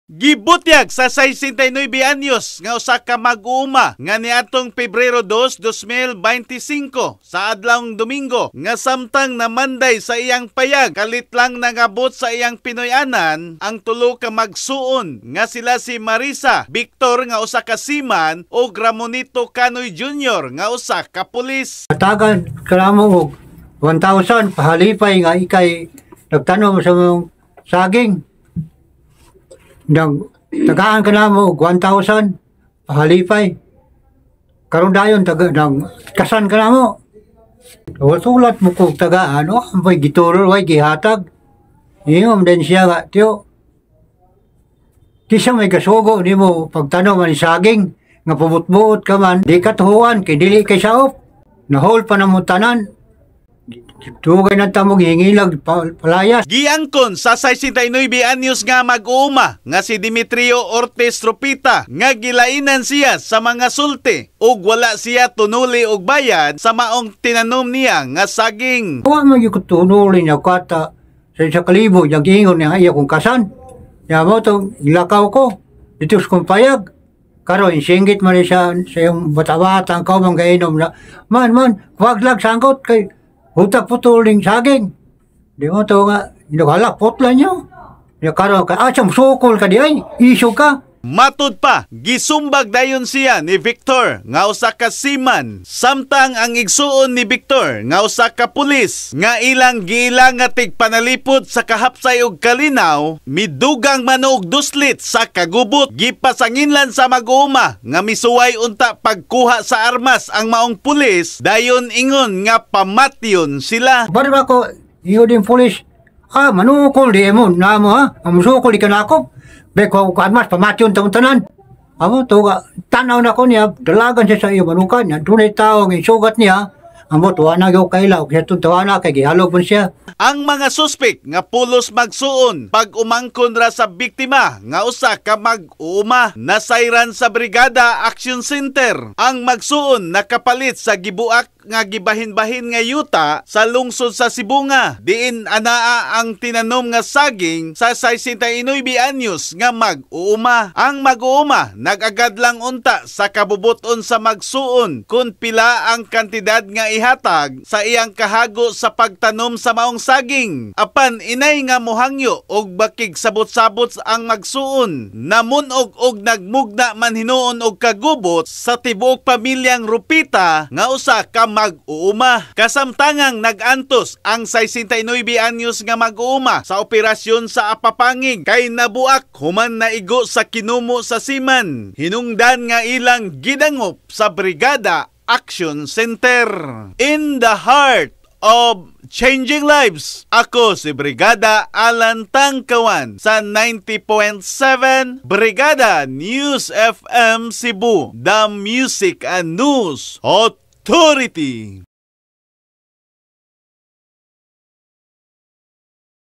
Gibutyag sa 69 anyos nga usa ka mag-uuma nga niadtong Pebrero 2, 2025 sa adlawng Domingo nga samtang namanday sa iyang payag, kalit lang nangabot sa iyang Pinoy-anan ang tulo ka magsuon nga sila si Marisa Victor nga usa ka seaman ug Ramonito Canoy Jr. nga usa ka pulis. Tagan kanamo og 1,000 pahalipay nga ikay nagtanom sa mong saging. Nang tagaan ka namo og 1,000 pahalipay. Karon dayon taga nang kasan ka namo. Sulat mo kog tagaan, oh, may gituro, way gihatag. Ingon din siya nga, tiyo, kisa may gasugo nimo pagtanom ani saging nga pubot-buot ka man, di ka tuhuan kay dili kay saop. Nahol pa na mo tanan. Dugay na ta mo gihingilag palayas. Giangkon sa 69 anyos nga mag-uuma nga si Demetrio Ortiz Rupita nga gilainan siya sa mga sulti ug wala siya tunuli og bayad sa maong tinanom niya nga saging. Wa man gyud ko tunuli niya kata sa kalibo niya, giingon niya iya kong kasan. Ya mo to ilakaw ko dito sa kong payag. Karon singgit man ni siya sa iyong bata-bata ang kaumang gainom na man man wag lang sangkot kay hutak putuling saging. Di mo to nga inughala putla niyo. Ya karon kay asam sukol ka di ay isyo ka. Matud pa, gisumbag dayon siya ni Victor nga usa ka seaman, samtang ang igsuon ni Victor nga usa ka pulis nga ilang giila nga tigpanalipod sa kahapsay og kalinaw, midugang man og duslit sa kagubot. Gipasanginlan sa mag-uuma nga misuway unta pagkuha sa armas ang maong pulis, dayon ingon nga pamatyon sila. Bari ba ko, iyo din pulis, manukol di mo, namo ha, ang musukol di ka nako. Be ko mas pamatyon taong tanan. Amo to ga tanaw na ko niya, dalagan siya sa iyo manukan niya, dunay tao nga isugat niya. Amo tuwa na gyud kaila, kaya itong tuwa na kay gihalog man siya. Ang mga suspek nga pulos magsuon pag umangkon ra sa biktima nga usa ka mag-uuma, nasayran sa Brigada Action Center. Ang magsuon nakapalit sa gibuak nga gibahin-bahin nga yuta sa lungsod sa Sibonga, diin anaa ang tinanom nga saging sa 69 anyos nga mag-uuma. Ang mag-uuma nag-agad lang unta sa kabubuton sa magsuon kung pila ang kantidad nga ihatag sa iyang kahago sa pagtanom sa maong saging. Apan inay nga mohangyo og bakig sabot-sabot ang magsuon. Namunog og nagmugna man hinuon og kagubot sa tibuok pamilyang Rupita nga usa ka mag-uuma. Kasamtangang nag-antos ang 69 anyos nga mag-uuma sa operasyon sa apapangig kay nabuak human naigo sa kinumo sa seaman. Hinungdan nga ilang gidangop sa Brigada Action Center. In the heart of changing lives, ako si Brigada Alan Tangkawan sa 90.7 Brigada News FM Cebu, the Music and News Authority.